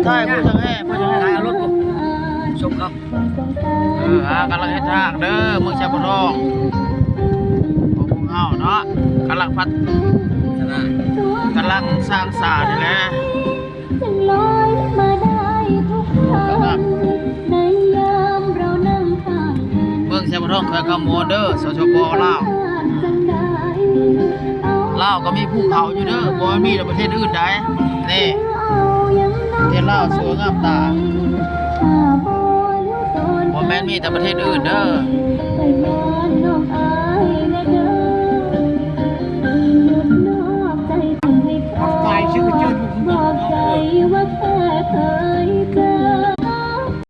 ໃຊ່ ຜູ້ຊ່າງແຮ່ ຜູ້ຊ່າງແຮ່ ເອົາລົດ ຊົມເຂົາ ເອີ ອ່າ ກຳລັງເຮັດທາງເດີ ເມືອງຊຽງໂພທອງ ຂອງພວກເຮົາເນາະ ກຳລັງພັດ ກຳລັງສ້າງສານີ້ແຫຼະ ເມືອງຊຽງໂພທອງ ແຂວງຄຳມ່ວນເດີ ສປປ ລາວ ລາວກໍມີພູເຂົາຢູ່ເດີ ບໍ່ແມ່ນມີແຕ່ປະເທດອື່ນໃດ ນີ້ ປະເທດລາວສວຍງາມຕາ ບໍ່ແມ່ນມີແຕ່ປະເທດອື່ນເດີ.